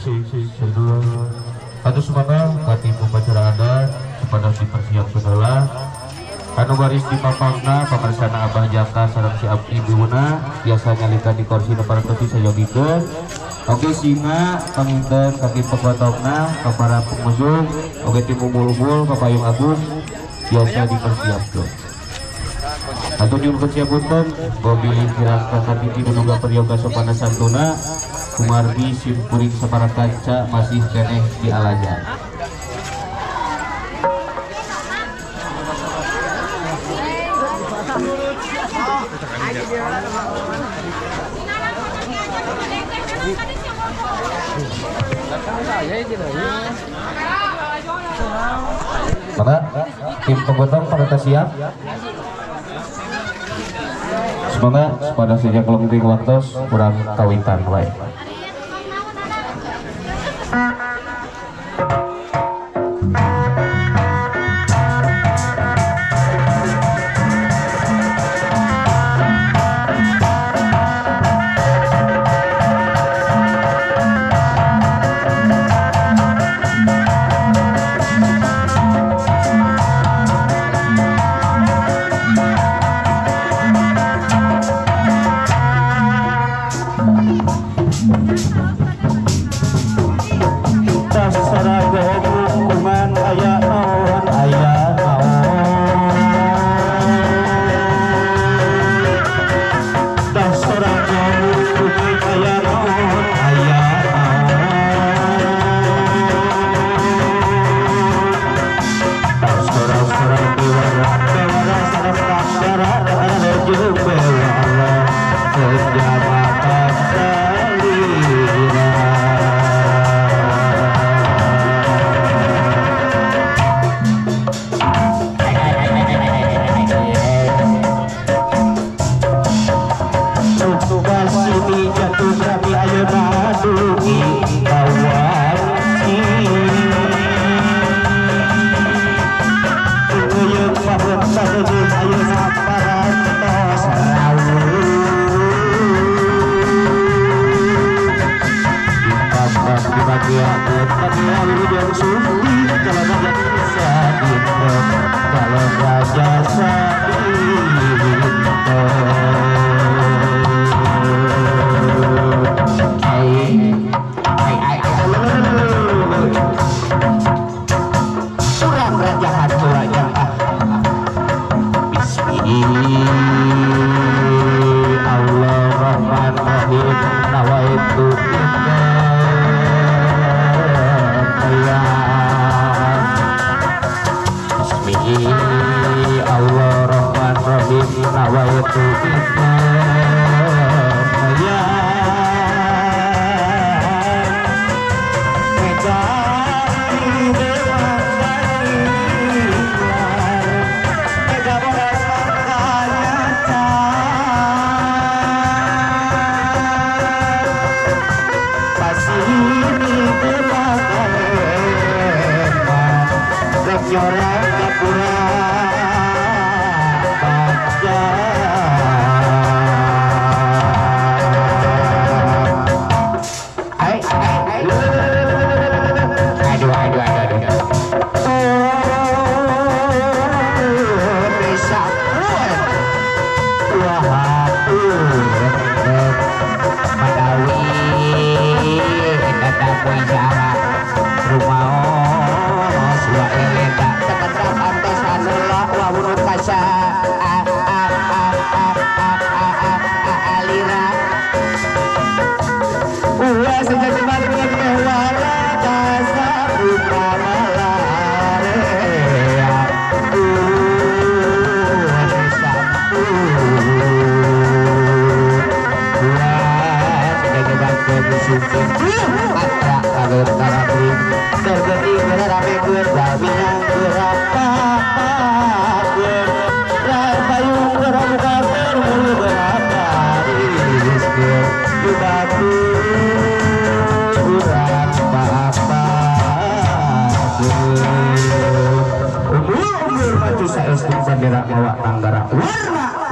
Satu Atuh sumangga ka tim upacara adat supados dipersiapkeun heula. Anu baris di papangna pamaresana Abah Jaka sareng si Abdi Biuna biasa nyalika di kursi nu parantos disayogikeun. Oke singa panginten ka tim pegotongna ka para pengunjung oge tim umbul-umbul ka Payung Agung biasa dipersiapkeun. Atuh nyuhunkeun siapunten bobilih kirang kakatiti nu peryoga sopana santuna kumargi simkuring sapara kanca masih keneh di alaja. Maka tim pegotong pada siap. Semoga pada sejak lengting waktos kurang kawitan wae.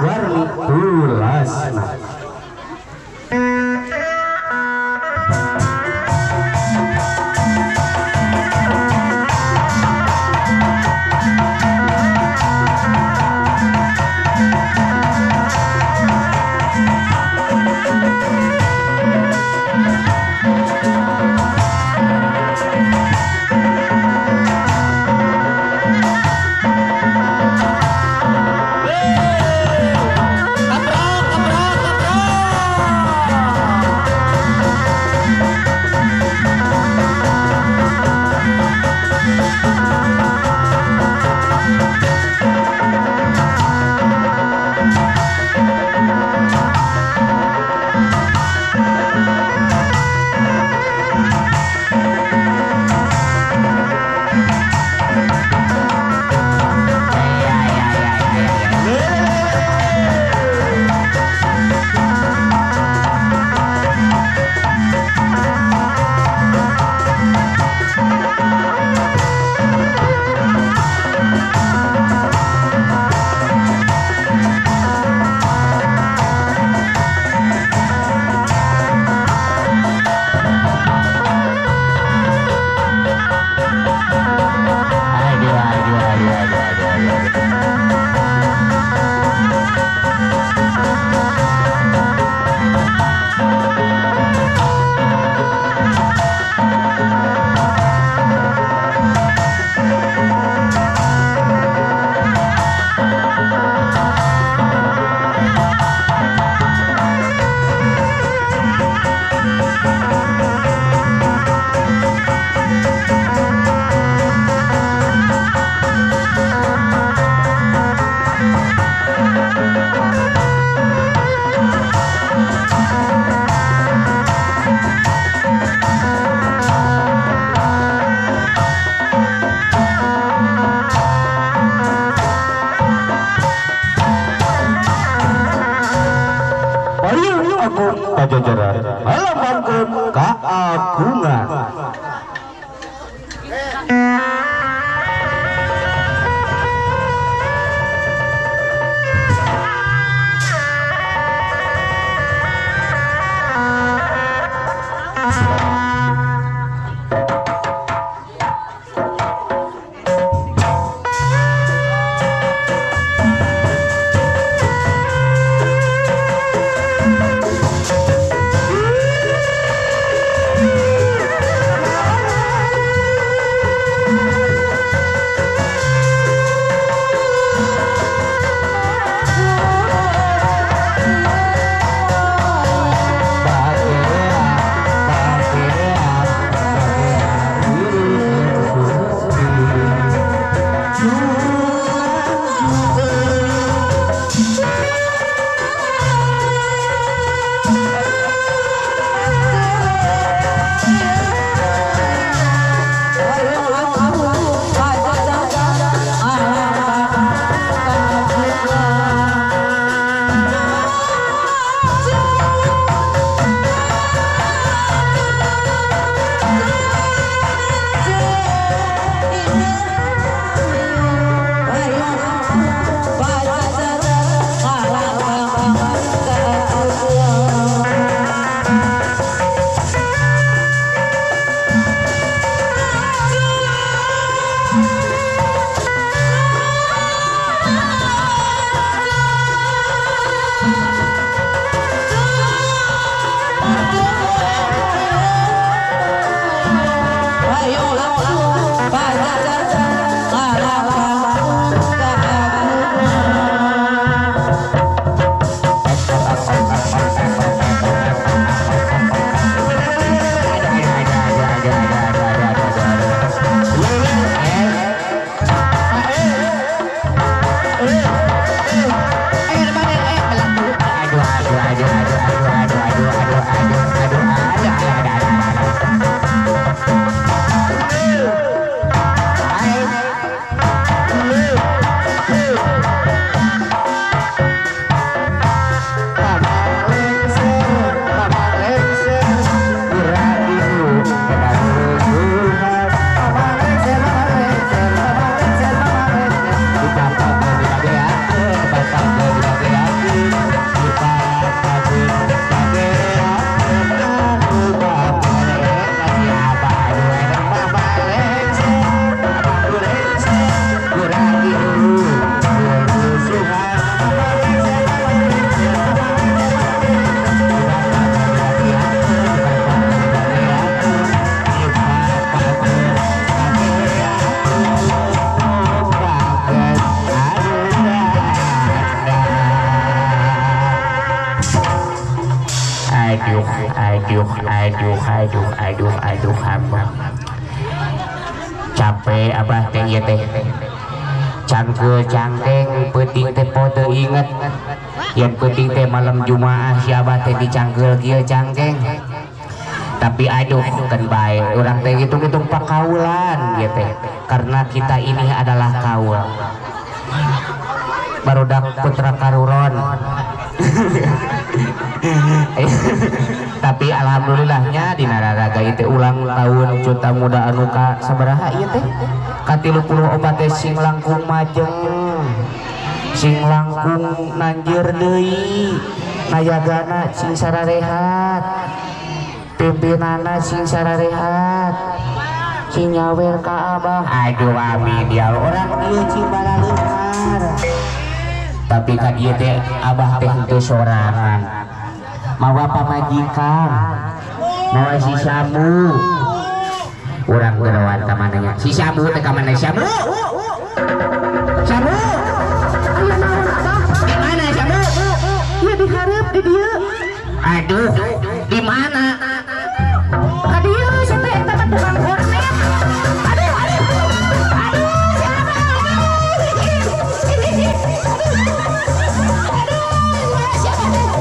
Warna warni ulasna. Pajajaran melambangkeun keagungan. Aduh abah capek abah teh ieu teh cangkeul cangkeng peuting teh pote inget yen peuting teh malam Jumaah si abah teh dicangkeul kieu cangkeng tapi aduh kan bae urang teh hitung-hitung pakaulan ieu teh karena kita ini adalah kaul barudak putra karuron. Tapi alhamdulillahnya dina raraga ieu teh ulang tahun Cuta Muda anu ka sabaraha ieu teh ka 34 teh sing langkung majeng sing langkung nanjeur deui nayagana sing sararehat pimpinanna sing sararehat sing nyawer ka abah. Aduh amin ya Allah, urang ieu cibaraluhar. Tapi kan ieu teh abah teh henteu sorangan mawa pamajikan mawa si Samu urang geroan ka mana nya si Samu teh ka mana Samu Samu aya naon abah di mana Samu ieu dihareup di dieu aduh di mana ka dieu sia teh eta mah tukang kornet aduh aduh aduh siapa aduh.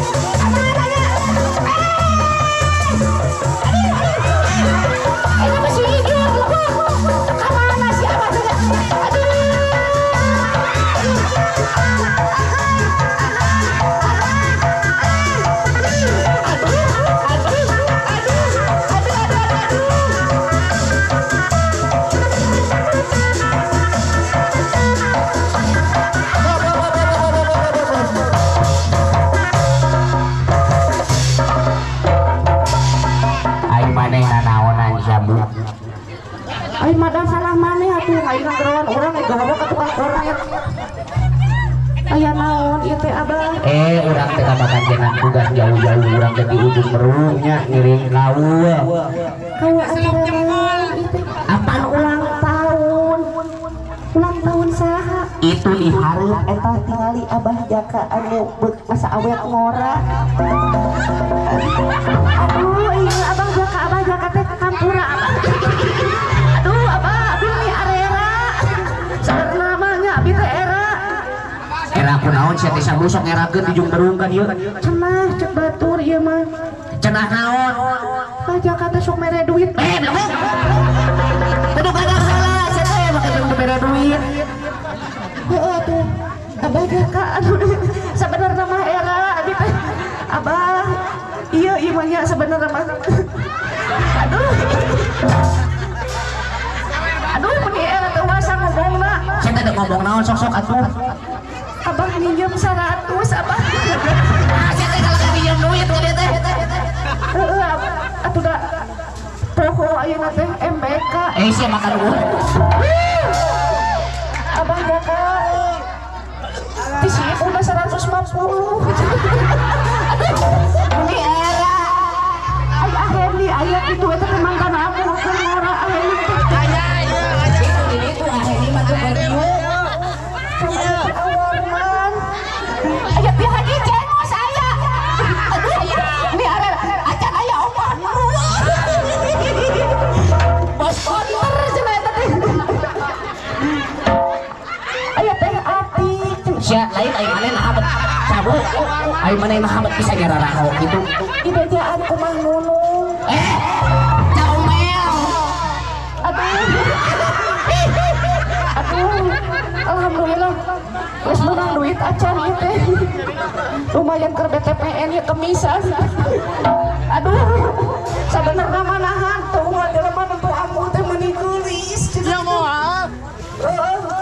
Nanaonan sabu. Ai madan salah maneh atuh aing ngageroan urang gawa ka tukang kornet. Aya naon ieu teh abah? Urang teh kabakanjenan tugas jauh-jauh urang teh di ujung berungnya ngiring kaul. Kaul acara naon ieu teh? Apaan ulang tahun? Ulang tahun saha? Itu di hareup eta tingali Abah Jaka anu beuk masa awet ngora. Aduh, ieu Abah Jaka teh hampura abah. Aduh, abah abdi meni arera. Sabenerna mah nya abdi teh era. Era kunaon sia teh sabu sok ngerakeun di ujung berung kan ieu. Cenah cek batur ieu mah. Cenah naon? Abah Jaka teh sok mere duit. Belum. Kudu kada salah sia teh make mere duit. Heeh atuh. Abah Jaka aduh sabenerna mah era abdi teh. Abah ieu ieu mah nya sabenerna mah. Aduh. Aduh meni era teu wasa ngomongna. Sia teh ngomong naon sok-sok atuh. Abah minjem 100 abah. Ah sia teh kalau minjem duit ka dieu teh. Heeh atuh da poho ayeuna teh MBK. Sia makan uang. Abah Jaka di sini udah 150. Aduh, ini era. Ay ahendi aya kitu eta teh mantan aku keur ngora ahendi. Aya itu ahendi mah teu berieu. Awarman. Aya ti Haji Cengos aya. Aduh, ini era acan aya opan. Bos konter cenah eta teh. Aya teh Atik. Sia lain aing maneh naha bet sabu. Aing maneh naha bet bisa nyararaho kitu. Dibejaan ku Mang Nunung. Comel. Aduh. Aduh. Alhamdulillah. Geus meunang duit acan ieu teh. Lumayan keur BTPN ieu kemisan. Aduh. Sabenerna mah nahan tuh jelema nu ambu teh meuni geulis. Ya moal.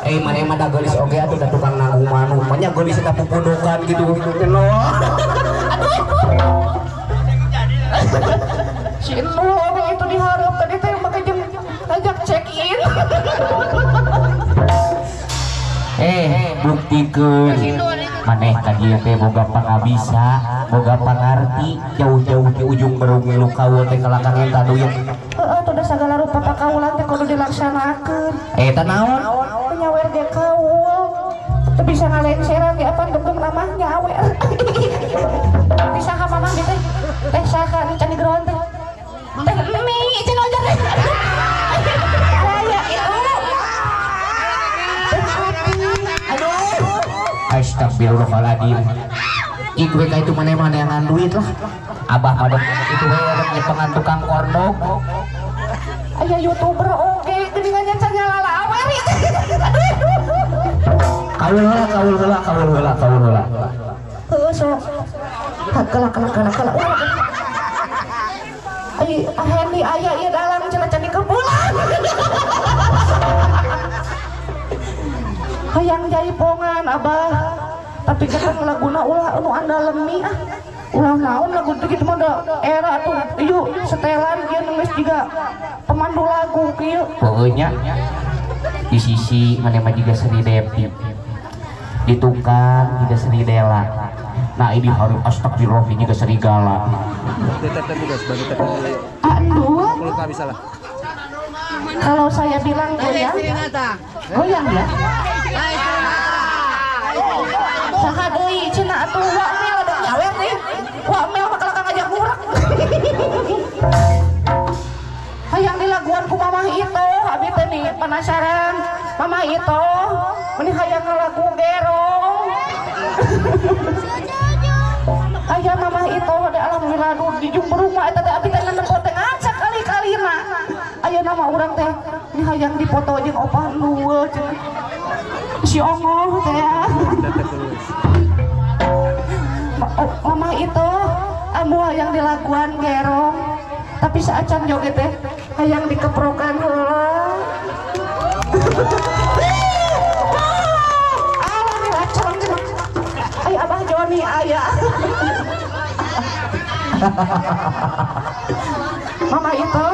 Maneh mah da geulis oge atuh da tukang nanggung manuk. Mah nya geulis eta pupudukan gitu. Aduh. Si Nul oge itu dihareup tadi teh make jeung ajak check in. Buktikeun maneh ka dieu teh boga pangabisa, boga pangarti, jauh-jauh di ujung berung milu kaul teh kalakang eta duit. Heeh, atuh da sagala rupa pakaulan teh kudu dilaksanakeun. Eta naon? Nyawer ge kaul. Teu bisa ngalengseran ge apan dugem namah nyawer. Ti saha mamah di teh? Teh saha nu can digeroan teh? Teh mie cenah ojar teh. Aya itu. Teh Atik. Aduh. Astagfirullahaladzim. Jik we ka itu maneh mah neangan duit lah. Abah mah itu we nyepengan tukang kordok. Aya YouTuber oge geuningan nya can nyalalawer ieu teh. Aduh. Kaul heula, kaul heula, kaul heula, kaul heula. Heueuh sok. Kala kala kala kala. Ai ahendi aya ieu dalang cenah can dikebulan. Hayang jaipongan abah. Tapi ketang laguna ulah anu andalemi ah. Ulah naon lagu kitu mah da era atuh ieu setelan ieu geus jiga pemandu lagu kieu. Pokoknya di sisi maneh mah jiga Sri Devi. Di tukang jiga Sri Dela. Nah ini harus astagfirullah ini juga serigala. Aduh. Kalau saya bilang goyang, goyang ya. Saha deui cenah atuh Wak Mel ada nyawer nih. Wak Mel mah kalakang ngajak ngurak. Hayang dilaguan ku Mamah Ito, abi teh nih penasaran. Mamah Ito, meni hayang ngalagu gerong. Aya Mamah Ito da alhamdulillah nu di Jumberung mah eta teh abi teh nempo teh ngaca kali-kalina. Aya nama urang teh ni hayang dipoto jeung opah nu cenah. Si Ongoh teh ya. Mamah Ito ambu hayang dilaguan gerong. Tapi saacan joget teh hayang dikeprokan heula. Alhamdulillah cereng cenah. Ay Abah Joni aya. Mama itu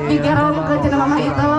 digerongkeun cenah mama itu.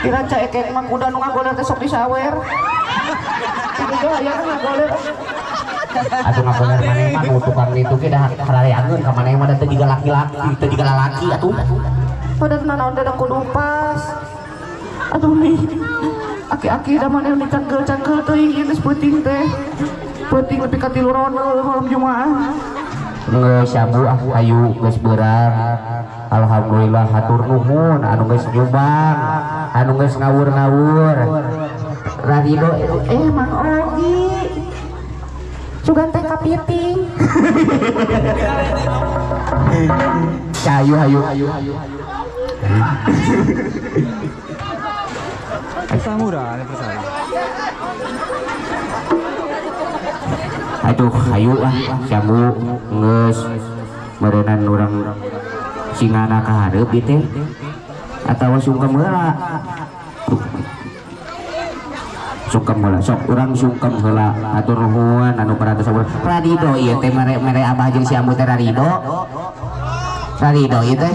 Diraca ekek mah kuda nu ngagoler teh sok disawer. Itu hayang ngagoler. Atuh ngagoler maneh mah nu tukang itu ge dah harareangeun ka maneh mah da teu jiga laki-laki, teu jiga lalaki atuh. Pada nanaon da kudu pas. Aduh nih. Aki-aki da maneh dicangkeul-cangkeul teuing ieu geus peuting teh. Peuting nepi ka 3 ronde malam Jumaah. Geus sabu ah hayu geus beurang. Alhamdulillah hatur nuhun anu geus nyumbang, anu geus ngawur-ngawur. Rarido Mang Ogi. Sugan teh kapiting. Cayu hayu. Aduh hayu ah sabu geus meureunnan urang singana ka hareup ieu teh atawa sungkem heula. Sungkem heula sok urang sungkem heula hatur nuhun anu parantos sabar. Rarido ieu teh mere abah jeung si ambu teh rarido. Rarido ieu teh.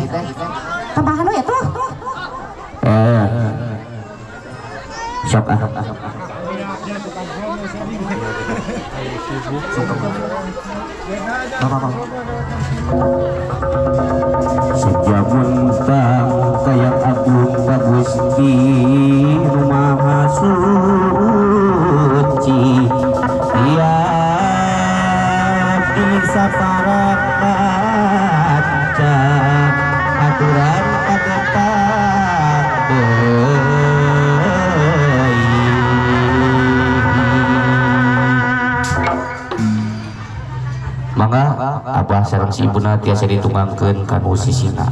Tambahan we atuh. Sok ah. Sejamuntang kaya agung bagusti nu maha suci ya di sapara kaca aturan kagetang deui. Mangga abah sareng si ibuna tiasa ditunggangkeun kanu sisina.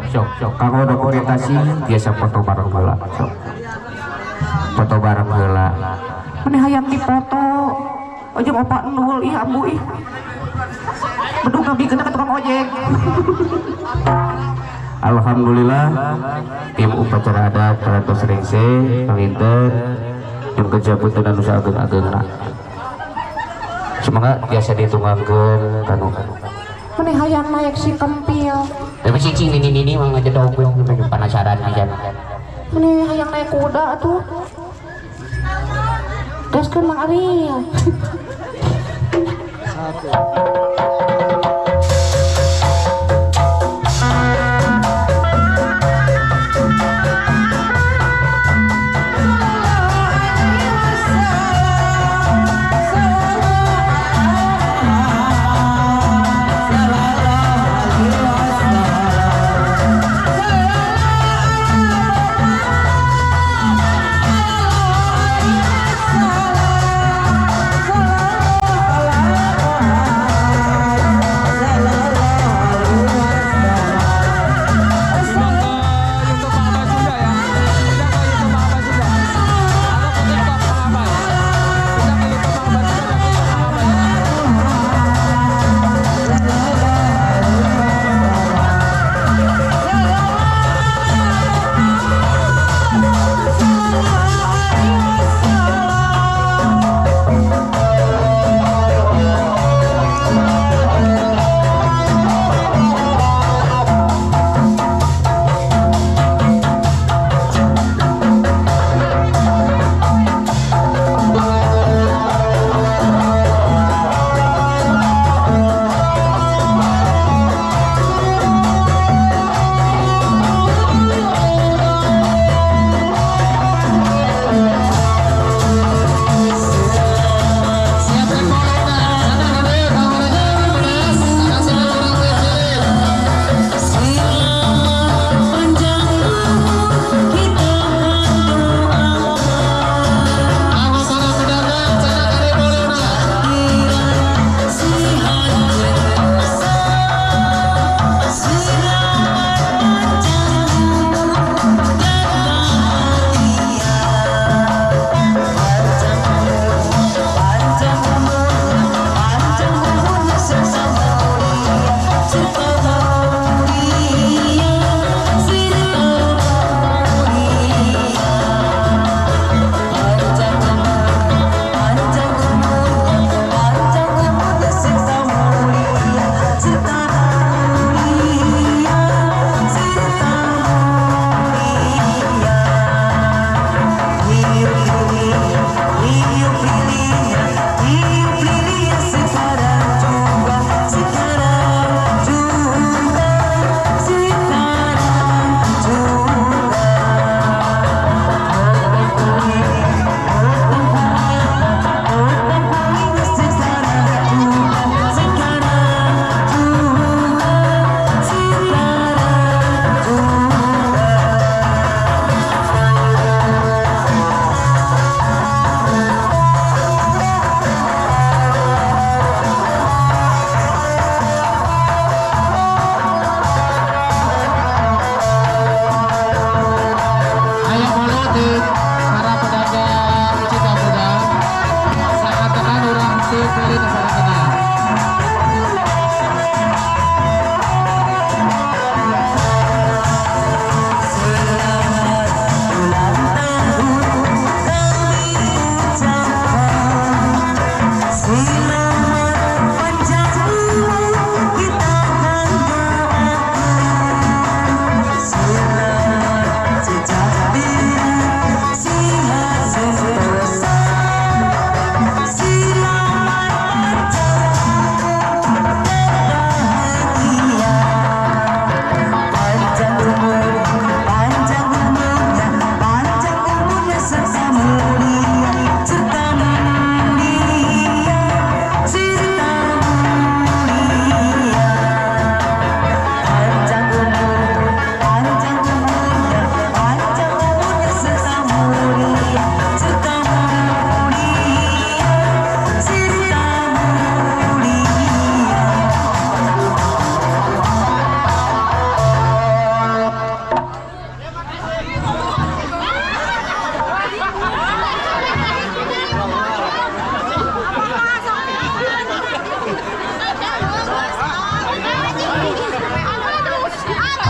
Sok kanggo dokumentasi biasa foto bareng heula. Sok foto bareng heula. Meni hayang dipoto. Ojek opak nul ih ambu ih. Bedung ngabikeun ka tukang ojek. Alhamdulillah tim upacara adat parantos rengse panginten nyungkeun sapunten anu saageng-agengna. Semoga biasa ditunggangkeun kanu. Meni hayang naik si kempil. Tapi cicing nini-nini mah ngajedog penasaran pisan. Meni hayang naik kuda atuh. Gaskeun Mang Ariel.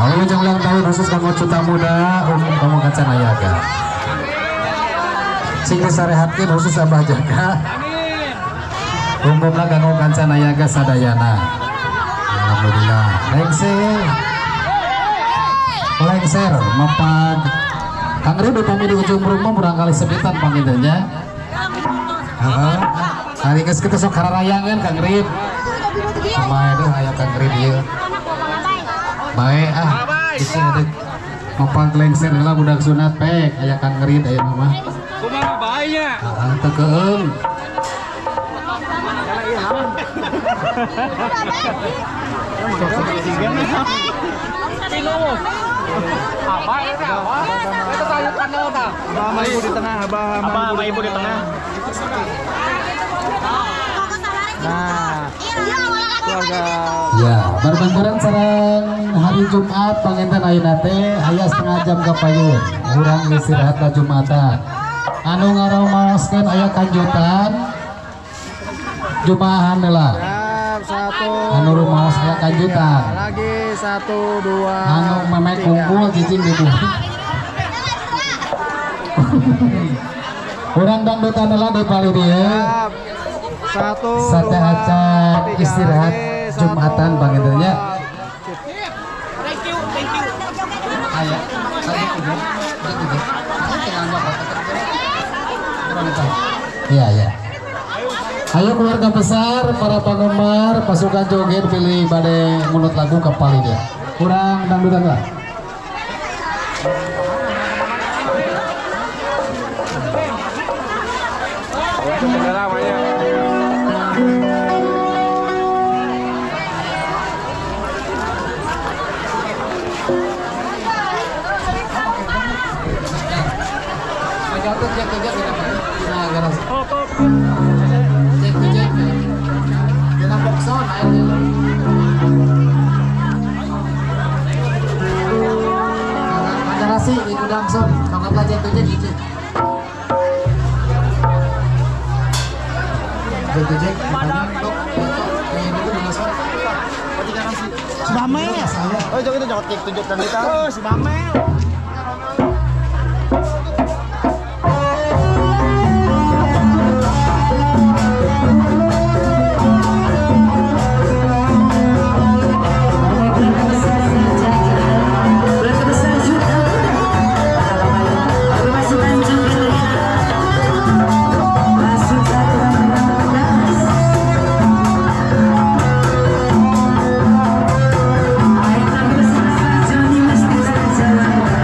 Wilujeng ulang tahun khusus kanggo Cuta Muda umum kamu kaca nayaga. Sing disarehatkeun khusus Abah Jaka. Umumna kanggo kanca nayaga sadayana. Alhamdulillah. Lengser. Lengser mapag Kang Ridho pami di ujung rumah murang kali sepitan pangintennya. Heeh. Hari geus kitu sok kararayangan Kang Rid. Kumaha deuh aya Kang Rid ieu. Bae ah, bisi ada mapag lengser heula budak sunat pek aya Kang Rid aya mah. Kumaha bae nya? Heeh, teu keung. Apa itu apa? Itu sayuran apa? Abah sama ibu di tengah, abah sama ibu di tengah. Nah, keluarga. Ya, berbenturan sareng hari Jumat panginten ayeuna teh aya setengah jam ka payun. Urang istirahat ka Jumatan. Anu ngaraoskeun aya kanjutan Jumahan heula. Satu. Anu rumaos aya kanjutan. Lagi 1 2. Anu memek kumpul cicing gitu. Urang dangdutan heula di palih dieu. 1 Sate acan istirahat Jumatan pangintennya. Thank you, thank you. Aya. Iya, ya. Ayo keluarga besar, para penggemar pasukan joget pilih bade mulut lagu ke palih dia. Kurang dangdutan lah. Si Bamel. Oh, joget itu joget tunjuk dan kita. Oh, si Bamel. Johnny Mesti.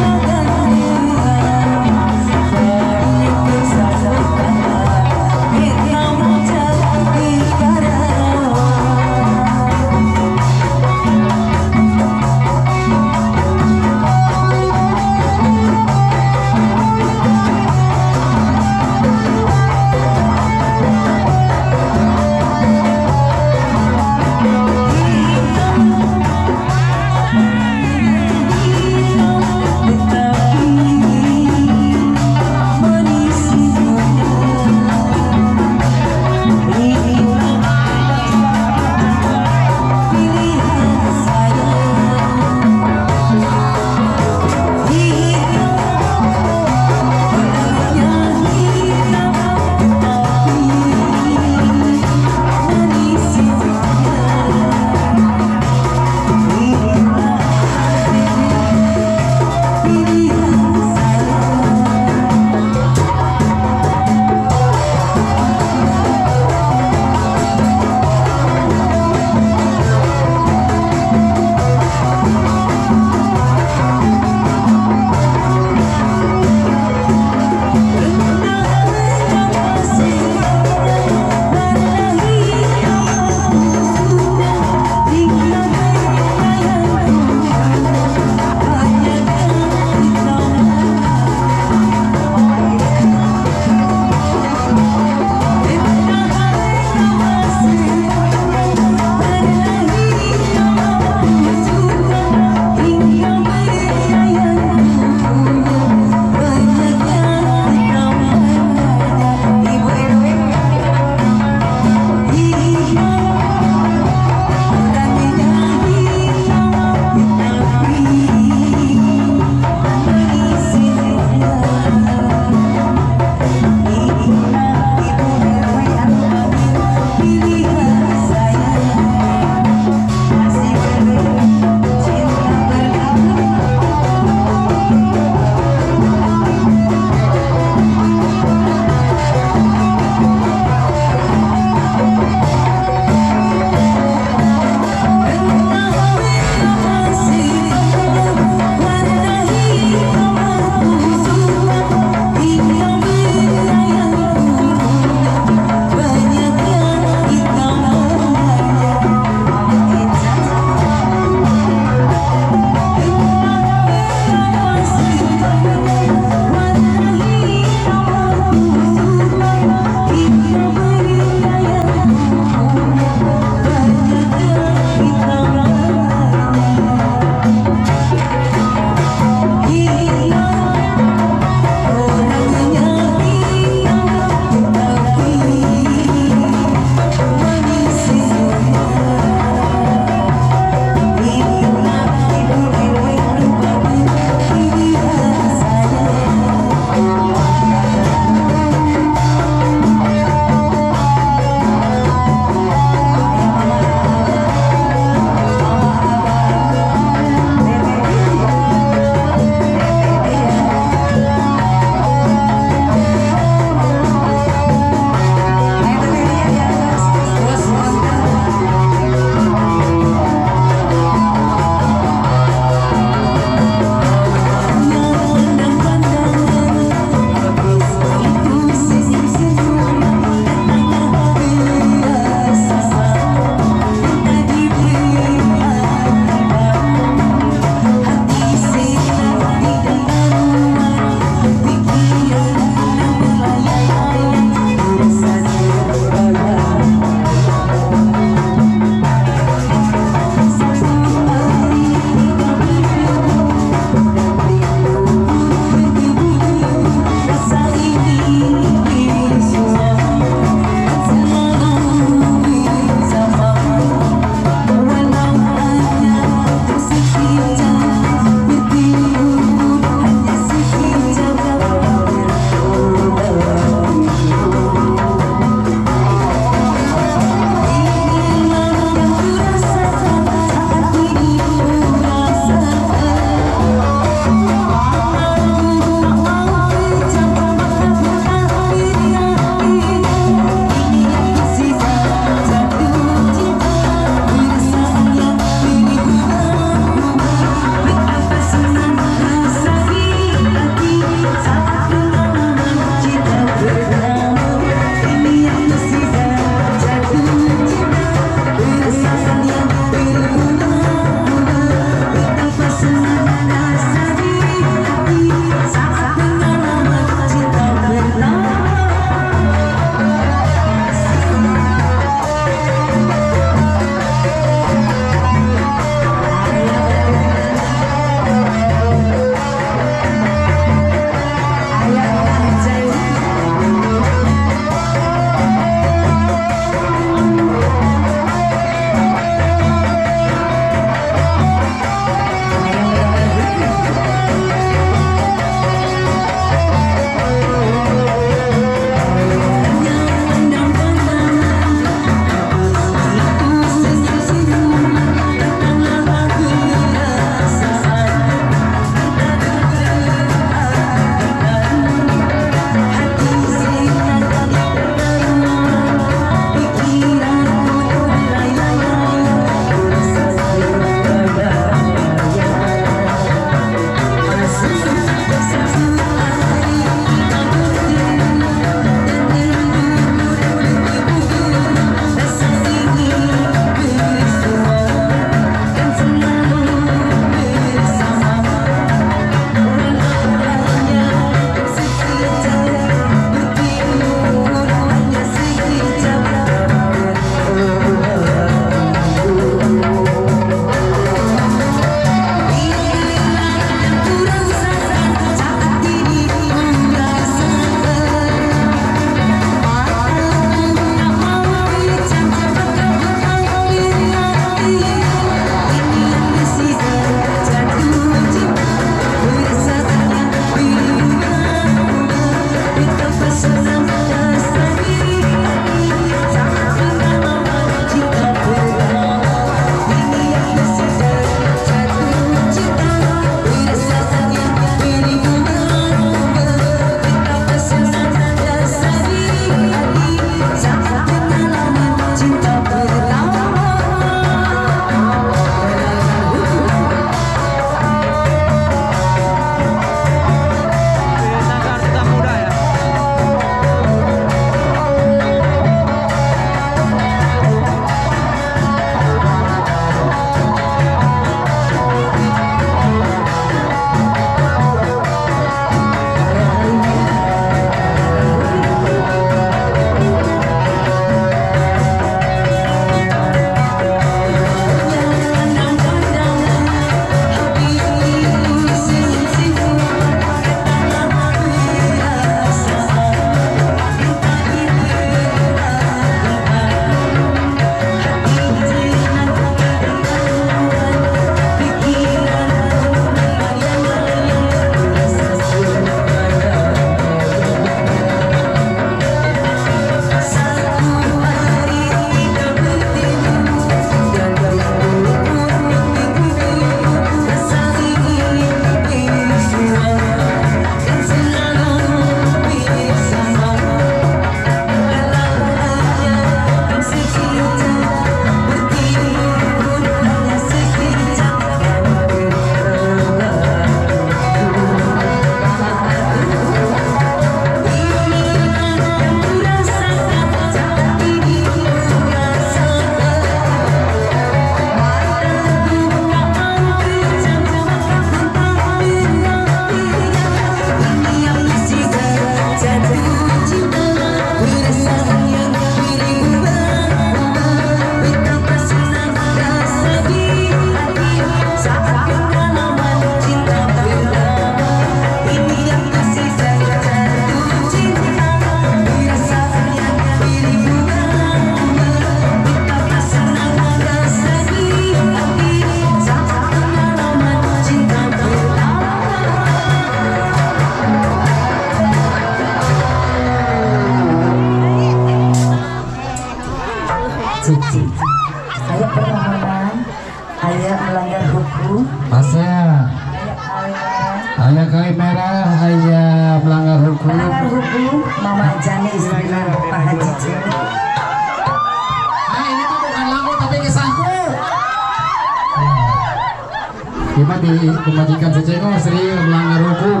di pemajikan si Cengol sering melanggar hukum.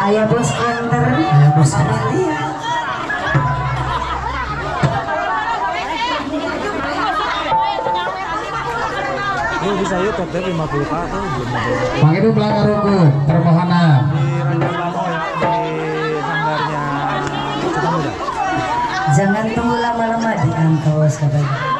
Ayah bos konter. Ayah bos. Iya. Ini bisa yuk top 50 K tuh belum ada. Bang itu melanggar hukum permohonan. Di Rancabango ya, di hanggarnya Cita Muda. Jangan tunggu lama-lama di antos katanya.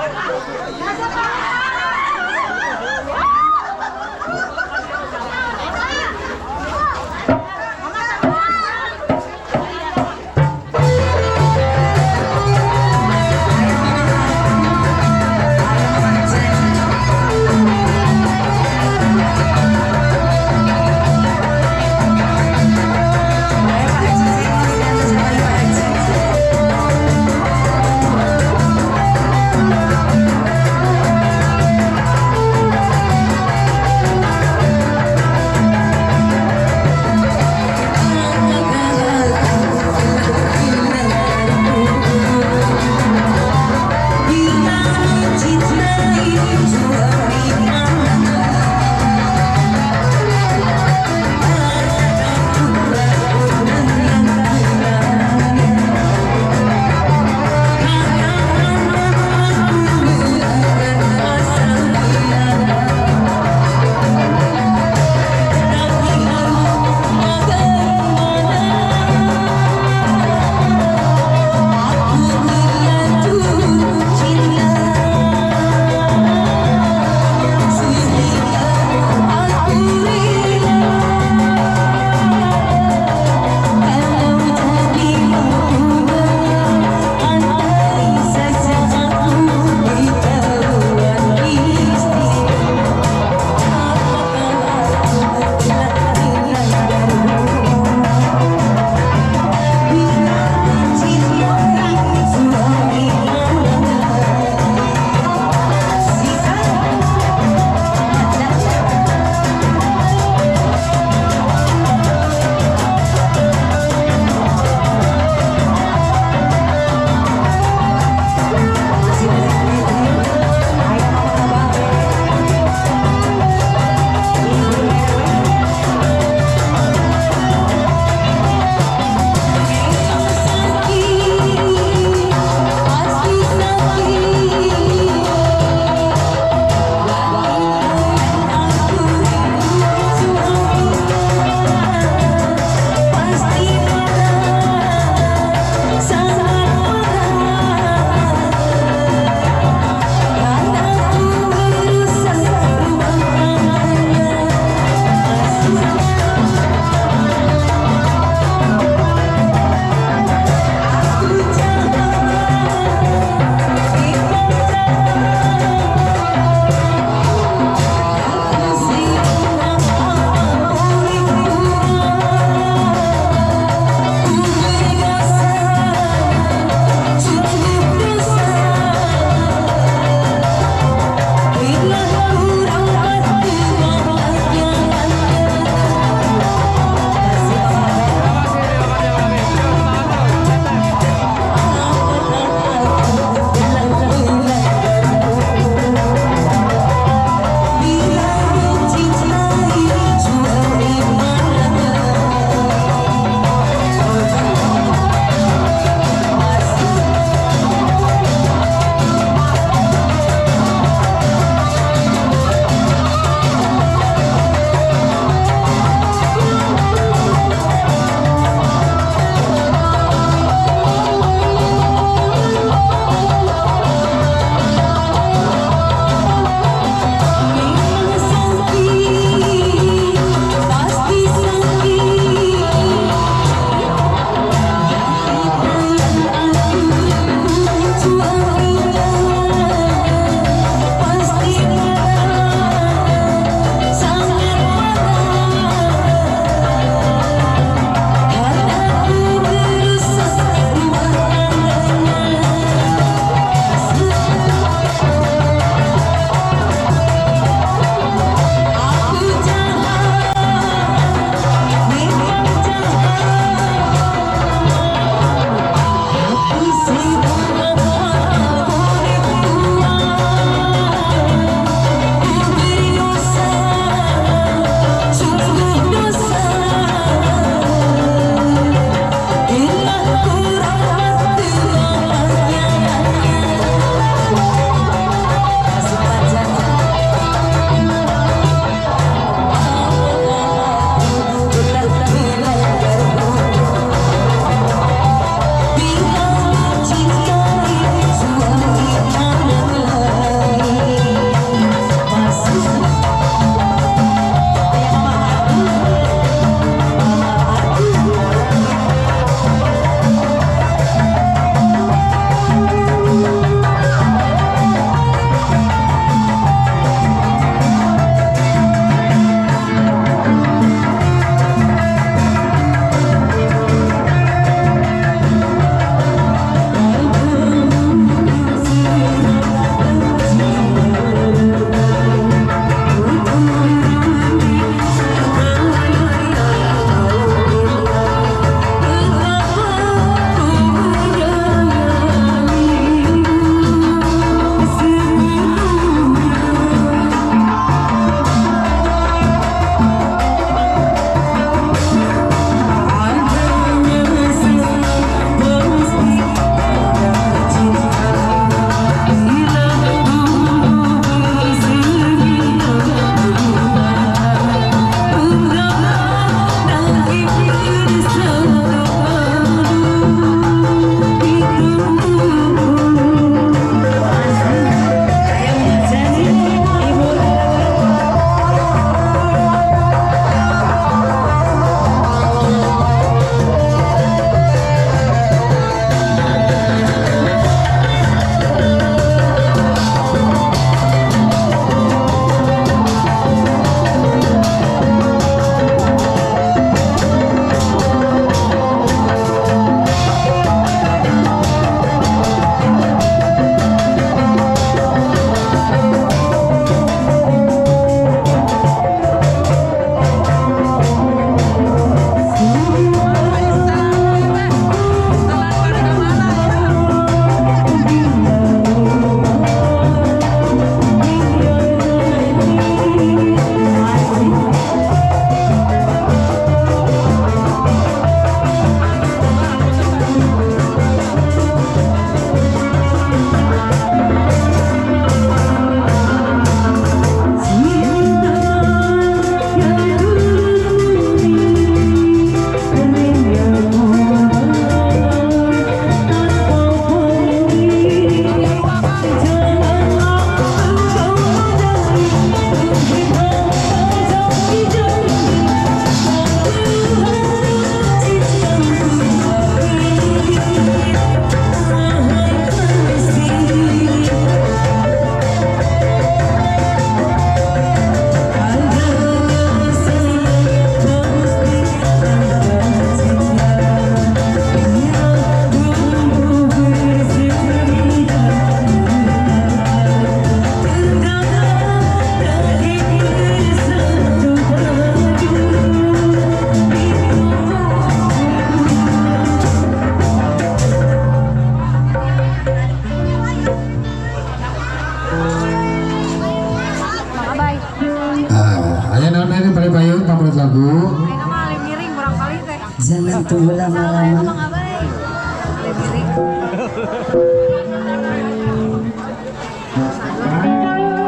Jangan tunggu lama-lama.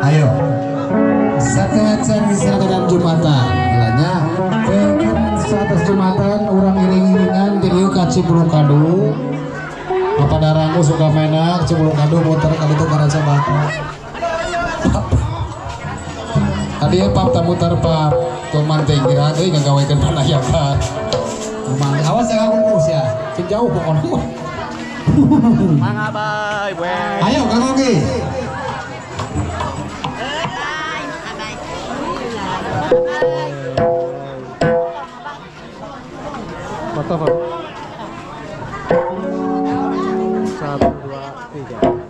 Ayo. Sakacan seragam Jumatan. Bilanya pengen 100 Jumatan urang iring-iringan di dieu ka Cibulukadu. Bapak darangu suka menak Cibulukadu muter ka ditu ka Ranca Batu. Tadi ya pap tamutar pap kuman teh kira deui ngagawekeun panayakan. Kuman awas ya kamu ya. Cing jauh pokoknya. Mangga bye, we. Ayo Kang Ogi. Foto, Pak. 1, 2, 3.